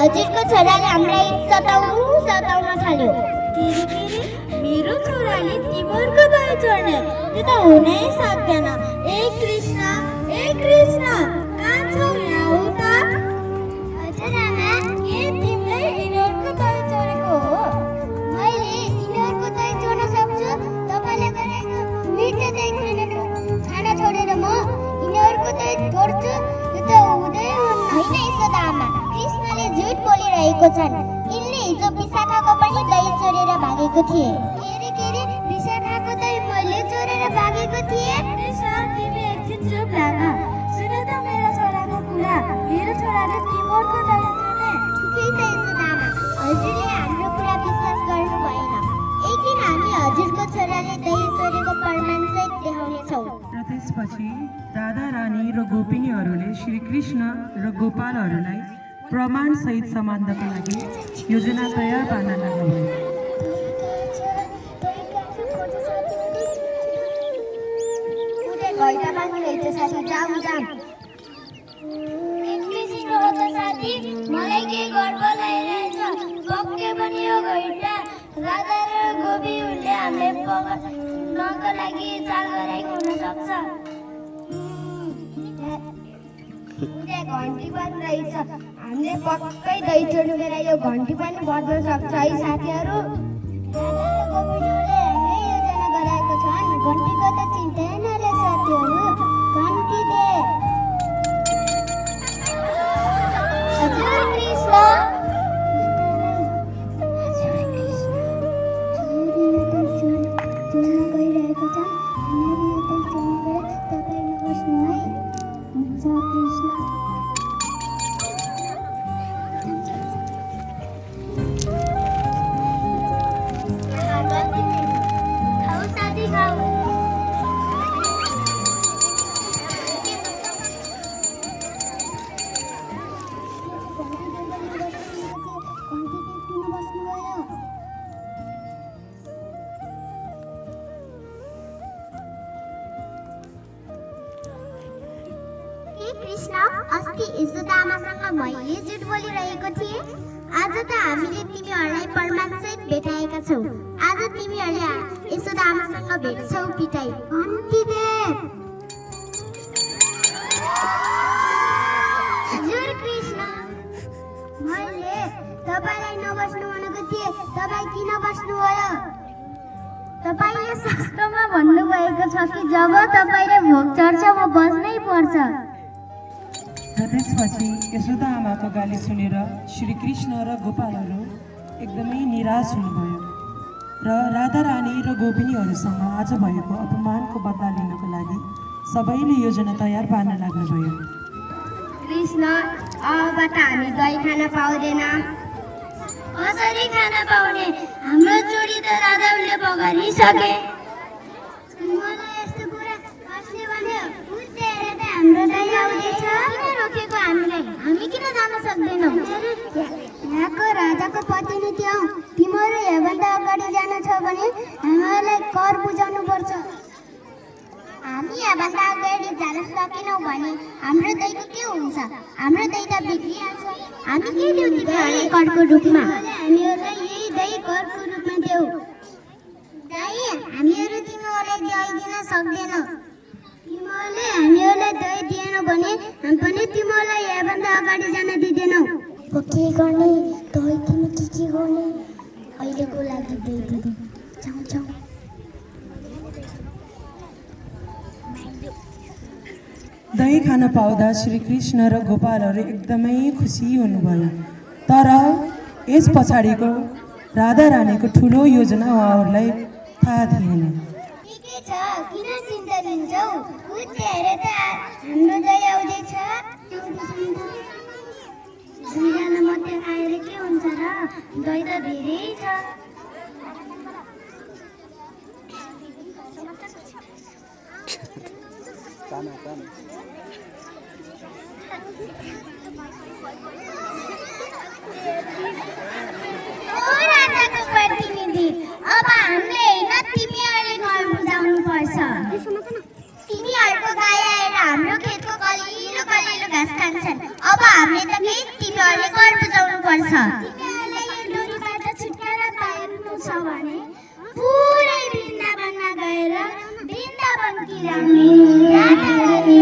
हजुरको छोराले हामीलाई सताउन थाल्यो। मेरो छोराले तिमीहरूको दया चोर्ने त्यो त हुनै सक्दैन। ए कृष्ण कहाँ छौ यहाँ हो त? हजुर आमा, के तिमीले यिनीहरूको दया चोरेको हो? मैले यिनीहरूको दही चोर्न सक्छु? तपाईँले गरेको मिठो दही खान छोडेर म यिनीहरूको दही चोर्छु? यो त हुँदै होइन यशोदा आमा। कृष्णले झुट बोलिरहेको छन्। यिनले हिजो विशाखाको पनि दही चोरेर भागेको थिए। के रे विशाखाको दही मैले चोरेर भागेको थिएँ? कृष्ण तिमी एकछिन चुप लाग। सुन त मेरो छोराको कुरा। मेरो छोराले तिमीहरूको दया चोर्ने। ठिकै छ यशोदा आमा, हजुरले हाम्रो कुरा विश्वास गर्नु भएन। एक दिन हामी हजुरको छोराले दही चोरेको प्रमाणसहित देखाउनेछौँ। र त्यसपछि राधा रानी र गोपिनीहरूले श्री कृष्ण र गोपालहरूलाई प्रमाणसहित सम्हाल्नको लागि योजना तयार पार्न लाग्नुभयो। मलाई के गर्व लागिरहेछ? पक्कै पनि यो घैटा राधा र गोपीहरूले हामीले पकाउनको लागि चाल गराएको हुन सक्छ। घन्टी बज्दैछ। हामीले पक्कै दही चोर्नु बेला यो घन्टी पनि बज्न सक्छ है साथीहरू। राधा र गोपीहरूले यही योजना गराएको छन्। घन्टीको त चिन्तै नले साथीहरू। घन्टी दे। हजुर कृष्ण, गइरहेको छ। हामीहरू यो दही चोर्नु बेला तपाईँ नबस्नु है। हुन्छ कृष्ण। खाऊ साथी खाऊ। कृष्ण, अस्ति यशोदा आमासँग मैले झुट बोलिरहेको थिएँ। आज त हामीले तिमीहरूलाई प्रमाणसहित भेटाएका छौँ। आज तिमीहरूले यशोदा आमासँग भेट्छौ पिटाई। घन्टी दे। हजुर कृष्ण, मैले तपाईँलाई नबस्नु भनेको थिएँ। तपाईँ किन बस्नुभयो? तपाईँले शास्त्रमा भन्नुभएको छ कि जब तपाईँले भोग चढ्छ म बस्नै पर्छ। र त्यसपछि यशोदा आमाको गाली सुनेर श्री कृष्ण र गोपालहरू एकदमै निराश हुनुभयो र राधा रानी र गोपिनीहरूसँग आज भएको अपमानको बदला लिनको लागि सबैले योजना तयार पार्न लाग्नुभयो। कृष्ण, अबबाट हामी दही खान पाउँदैन। कसरी खान पाउने? हाम्रो चोरी त राधाले बगारिसके। मलाई यस्तो कुरा कसले भन्यो? बुझ्दै त हाम्रो दही आउँदैछ। किन रोकेको हामीलाई? हामी किन जान सक्दैनौँ? यहाँको राजाको प्रतिनिधि हौ। तिमीहरू यहाँभन्दा अगाडि जान छ भने हामीहरूलाई कर बुझाउनु पर्छ। हामी यहाँभन्दा अगाडि जान सकेनौँ भने हाम्रो दहीको के हुन्छ? हाम्रो दही त बिग्रिहाल्छ। हामी के देऊ तिमीहरूलाई करको रूपमा? हामीहरूलाई यही दही करको रूपमा देऊ। दही हामीहरू तिमीहरूलाई दही दिन सक्दैनौँ। तिमीहरूले हामीहरूलाई दही दिएन भने हामी पनि तिमीहरूलाई यहाँभन्दा अगाडि जान दिँदैनौँ। के गर्ने? दही तिमी के गर्ने? अहिलेको लागि दही दिँदै जाउँ। दही खान पाउँदा श्री कृष्ण र गोपालहरू एकदमै खुसी हुनुभयो। तर यस पछाडिको राधा रानीको ठुलो योजना उहाँहरूलाई थाहा थिएन। ठिकै छ, किन चिन्ता लिन्छौ? बुझ्दै हेर त दही त धेरै छ। ओ राजाको प्रतिनिधि, अब हामीले होइन तिमीहरूले घर बुझाउनु पर्छ। तिमीहरूको गाई आएर हाम्रो खेतको कलिलो कलिलो घाँस खान्छन्। अब हामीले त केही तिमीहरूले घर बुझाउनु पर्छ। तिमीहरूले यो डोरीबाट छुटकारा पाउनु छ भने पुरै वृन्दावनमा गएर वृन्दावनकी रानी राधा रानी